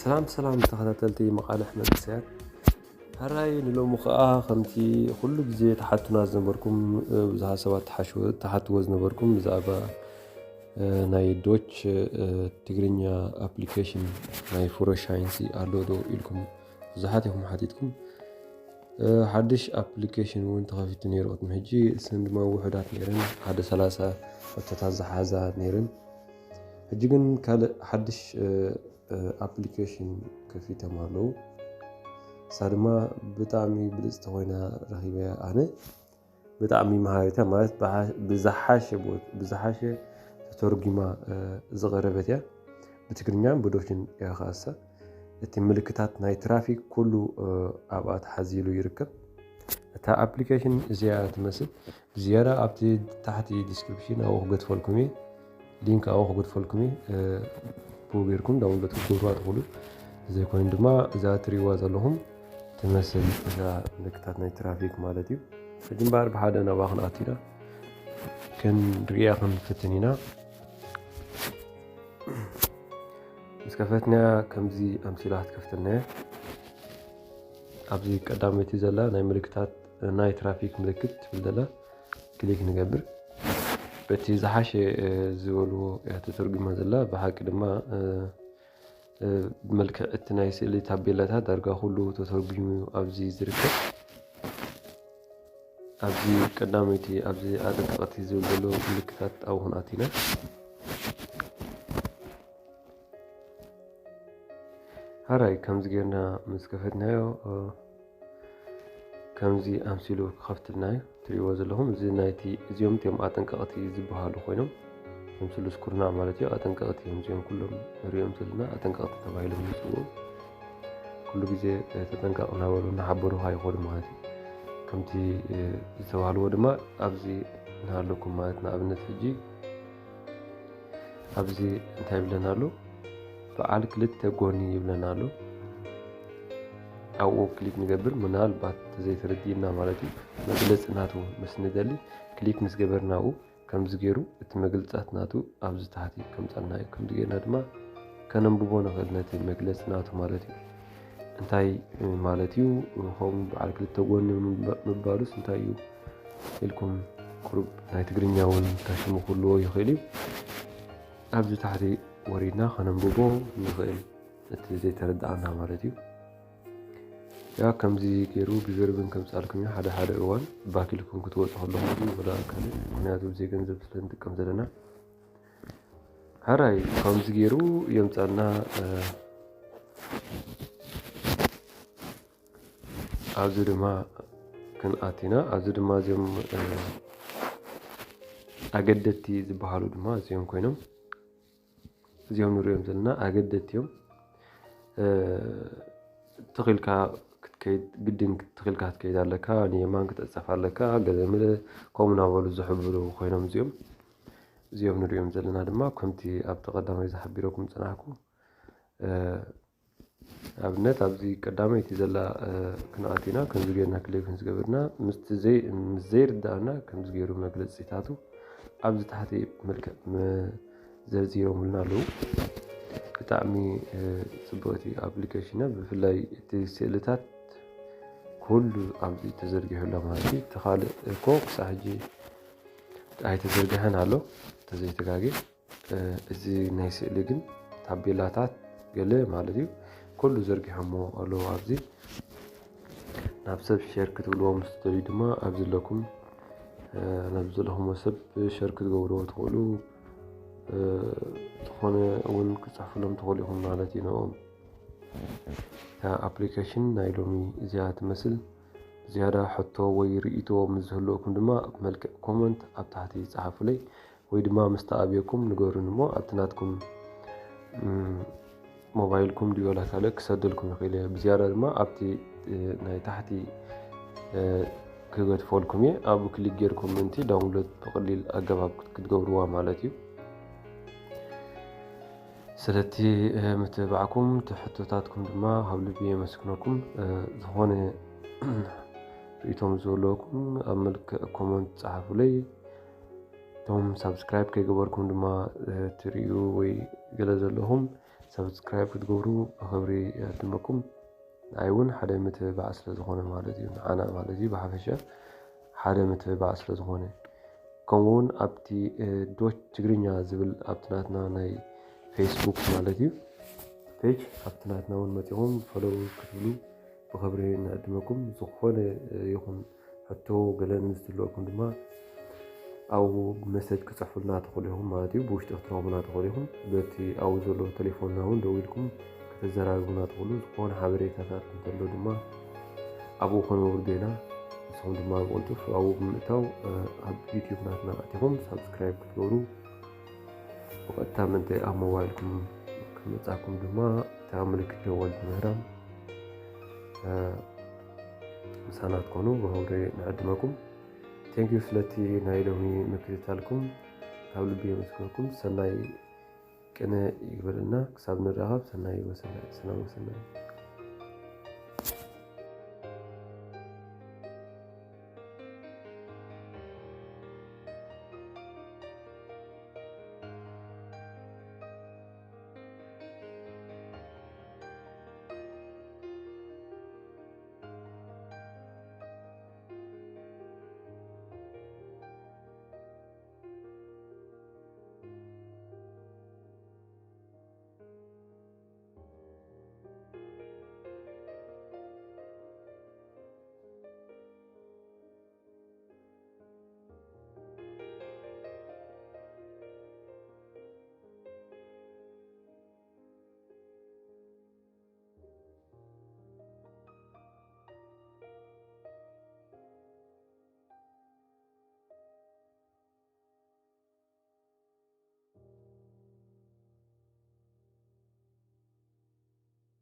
ሰላም ሰላም ተኸታተልቲ መቓልሕ መንእሰያት፣ ሕራይ ንሎሚ ኸኣ ከምቲ ኩሉ ግዜ ተሓቱና ዝነበርኩም፣ ብዙሓት ሰባት ተሓሽዎ-፣ ተሓትዎ ዝነበርኩም ብዛዕባ፣ እ፣ ናይ ዶች፣ እ፣ ትግርኛ ኣፕሊኬሽን ናይ ፍሮሻይንሲ ኣሎ ዶ ኢልኩም ብዙሓት ኢኹም ሓቲትኩም። እ፣ ሓድሽ ኣፕሊኬሽን እውን ተኸፊቱ ነይሩ ቅድሚ ሕጂ። እሰን ድማ ውሑዳት ነይረን፣ ሓደ ሰላሳ ሕቶታት ዝሓዛ ነይረን። ሕጂ ግን ካልእ ሓድሽ፣ እ፣ እ፣ ኣፕሊኬሽን ከፊቶም ኣለዉ። እሳ ድማ ብጣዕሚ ብልጽቲ ኮይና ረኺበያ ኣነ። ብጣዕሚ መሃሪት እያ፣ ማለት ብሓ-፣ ብዝሓሸ ቦት-፣ ብዝሓሸ ተተርጒማ፣ እ፣ ዝቐረበት እያ። ብትግርኛን ብዶችን እያ ከኣሳ። እቲ ምልክታት ናይ ትራፊክ ኩሉ፣ እ፣ ኣብኣ ተሓዚሉ ይርከብ። እታ ኣፕሊኬሽን እዚኣ ትመስል። ብዝያዳ ኣብቲ ታሕቲ ዲስክሪፕሽን ኣብኡ ክገድፈልኩም እየ። ሊንክ ኣብኡ ክገድፈልኩም እየ። እ፣ ብኡ ጌርኩም ዳውንሎድ ክትገብሩዋ ትኽእሉ። ዘይኮይኑ ድማ እዛ ትርእይዋ ዘለኹም ትመስል እዛ ምልክታት ናይ ትራፊክ ማለት እዩ። ሕጂ እምበኣር ብሓደ ናብኣ ክንኣቱ ኢና። ክንርእያ ክንፍትን ኢና። ምስ ከፈትናያ ከምዚ ኣምሲላ ክትከፍተልና እያ። ኣብዚ ቀዳመይቲ ዘላ ናይ ምልክታት፣ ናይ ትራፊክ ምልክት ትብል ዘላ ክሊክ ንገብር። በቲ ዝሓሸ፣ እ፣ ዝበልዎ እያ ተተርጒማ ዘላ። ብሓቂ ድማ፣ እ፣ እ፣ ብመልክዕ እቲ ናይ ስእሊ ታቤላታት ዳርጋ ኩሉ ተተርጒሙ ኣብዚ ዝርከብ። ኣብዚ ቀዳመይቲ፣ ኣብዚ ኣጠንቀቕቲ ዝብል ዘሎ ምልክታት ኣብኡ ክንኣቱ ኢና። ሕራይ ከምዚ ጌርና ምስ ከፈትናዮ፣ እ፣ ከምዚ ኣምሲሉ ክኸፍትልና እዩ። ትርእይዎ ዘለኹም እዚ ናይቲ፣ እዚኦም እቲኦም ኣጠንቀቕቲ ዝበሃሉ ኮይኖም፣ እዞም ስሉስ ኩርናዕ ማለት እዩ። ኣጠንቀቕቲ እዮም እዚኦም፣ ኩሎም ንሪኦም ዘለና ኣጠንቀቕቲ ተባሂሎም ይፅውዑ። ኩሉ ግዜ፣ እ፣ ተጠንቀቕ እናበሉ እናሓበሩኻ ይኸዱ ማለት እዩ። ከምቲ፣ እ፣ ዝተባህልዎ ድማ ኣብዚ እናሃለኩም ማለት፣ ንኣብነት ሕጂ ኣብዚ እንታይ ይብለና ኣሎ? በዓል ክልተ ጎኒ ይብለና ኣሎ። ኣብኡ ክሊክ ንገብር፣ ምናልባት ተዘይተረዲእና ማለት እዩ። መግለጺ ናቱ ምስ ንደሊ ክሊክ ምስ ገበርና ኣብኡ ከምዚ ገይሩ እቲ መግለጻት ናቱ ኣብዚ ታሕቲ ከምጻልና እዩ። ከምዚ ገይርና ድማ ከነንብቦ ንኽእል ነቲ መግለጺ ናቱ ማለት እዩ። እንታይ ማለት እዩ? ከምኡ በዓል ክልተ ጎኒ ምባ-፣ ምባሉስ እንታይ እዩ ኢልኩም ቁሩብ ናይ ትግርኛ እውን ታሽሙ ክህልዎ ይኽእል እዩ። ኣብዚ ታሕቲ ወሪድና ከነንብቦ ንኽእል፣ እቲ ዘይተረድኣና ማለት እዩ። ያ ከምዚ ገይሩ ብዘርብን ከምጻልኩም እዩ። ሓደ ሓደ እዋን ባክ ኢልኩም ክትወጹ ከለኹም ወላ ካልእ፣ ምኽንያቱ ብዘይ ገንዘብ ስለ ንጥቀም ዘለና። ሕራይ ከምዚ ገይሩ የምጻልና። እ፣ ኣብዚ ድማ ክንኣቲና፣ ኣብዚ ድማ እዚኦም፣ እ፣ ኣገደድቲ ዝበሃሉ ድማ እዚኦም ኮይኖም፣ እዚኦም ንሪኦም ዘለና ኣገደድቲ እዮም። እ፣ ትኺልካ ክትከይድ፣ ግድን ትኺልካ ክትከይድ ኣለካ፣ ንየማን ክትዕጸፍ ኣለካ፣ ገለ መለ ከምኡ እናበሉ ዝሕብሩ ኮይኖም እዚኦም። እዚኦም ንሪኦም ዘለና ድማ ከምቲ ኣብቲ ቀዳማይ ዝሓቢረኩም ዝጸናሕኩ፣ እ፣ ኣብነት ኣብዚ ቀዳመይቲ ዘላ፣ እ፣ ክንኣቲና ከምዚ ጌርና ክሊክ ምስ ገበርና ምስቲ ዘይ-፣ ምስ ዘይርድኣና ከምዚ ገይሩ መግለጺታቱ ኣብዚ ታሕቲ መልክዕ መ-፣ ዘርዚሮምልና ኣለዉ። ብጣዕሚ፣ እ፣ ጽብቕቲ ኣፕሊኬሽን እያ። ብፍላይ እቲ ስእልታት ኩሉ ኣብዚ ተዘርጊሑ ኣሎ ማለት እዩ። እቲ ካልእ እኮ ክሳዕ ሕጂ ኣይተዘርግሐን ኣሎ፣ ተዘይተጋግየ። እ፣ እዚ ናይ ስእሊ ግን ታቤላታት ገለ ማለት እዩ። ኩሉ ዘርጊሖሞ ኣለዉ ኣብዚ። ናብ ሰብ ሸር ክትብልዎ ምስ ትደልዩ ድማ ኣብዚ ኣለኩም። እ፣ ናብ ዘለኹምዎ ሰብ ሸር ክትገብርዎ ትኽእሉ። እ፣ ዝኾነ እውን ክጽሕፍሎም ትኽእሉ ኢኹም ማለት እዩ ንዕኦም። እታ ኣፕሊኬሽን ናይ ሎሚ እዚኣ ትመስል። ዝያዳ ሕቶ ወይ ርእይቶ ምስ ዝህልወኩም ድማ ብመልክዕ ኮመንት ኣብ ታሕቲ ጸሓፉለይ፣ ወይ ድማ ምስ ተኣብየኩም ንገሩኒ እሞ ኣብቲ ናትኩም፣ እም፣ ሞባይልኩም ድዩ ዋላ ካልእ ክሰደልኩም ይኽእል እየ። ብዝያዳ ድማ ኣብቲ፣ እ፣ ናይ ታሕቲ፣ እ፣ ክገድፈልኩም እየ። ኣብኡ ክሊክ ጌርኩም ምእንቲ ዳውንሎድ ብቐሊል ኣገባብ ክት-፣ ክትገብርዋ ማለት እዩ። ስለቲ፣ እ፣ ምትብባዕኩም፣ እቲ ሕቶታትኩም ድማ ካብ ልቢ የመስግነኩም። እ፣ ዝኾነ ርእይቶ ምስ ዘለኩም ኣብ መልክዕ ኮመንት ጸሓፉለይ። እቶም ሳብስክራይብ ከይገበርኩም ድማ፣ እ፣ ትርእዩ ወይ ገለ ዘለኹም ሳብስክራይብ ክትገብሩ ብኽብሪ ይዕድመኩም። ንዓይ እውን ሓደ ምትብባዕ ስለ ዝኾነ ማለት እዩ፣ ንዓና ማለት እዩ ብሓፈሻ ሓደ ምትብባዕ ስለ ዝኾነ። ከምኡ እውን ኣብቲ ዶች ትግርኛ ዝብል ኣብቲ ናትና ናይ ፌስቡክ ማለት እዩ ፔጅ ኣብቲ ናትና እውን መፂኹም ፎሎው ክትብሉ ብኽብሪ ንዕድመኩም። ዝኾነ ይኹን ሕቶ ገለ ምስ ዝህልወኩም ድማ ኣብኡ ብመሰጅ ክፅሕፉልና ትኽእሉ ኢኹም ማለት እዩ። ብውሽጢ ክትረኽቡና ትኽእሉ ኢኹም። በቲ ኣብኡ ዘሎ ቴሌፎንና እውን ደዊልኩም ከተዘራርቡና ትኽእሉ። ዝኾነ ሓበሬታታት እንተሎ ድማ ኣብኡ ከነውርዶ ኢና። ንስኹም ድማ ብቕልጡፍ ኣብኡ ብምእታው ኣብ ዩቲዩብ ናትና ኣቲኹም ሳብስክራይብ ክትገብሩ ብቐጥታ ምእንቲ ኣብ ሞባይልኩም ክመፃኩም ድማ እታ ምልክት ደወል ብምህራም ምሳና ትኮኑ ብክብሪ ንዕድመኩም። ቴንኪዩ ስለቲ ናይ ሎሚ ምክትታልኩም ካብ ልቢ የመስግነኩም። ሰናይ ቅነ ይግበረልና። ክሳብ ንራኸብ ሰናይ ወሰናይ፣ ሰላም ወሰናይ።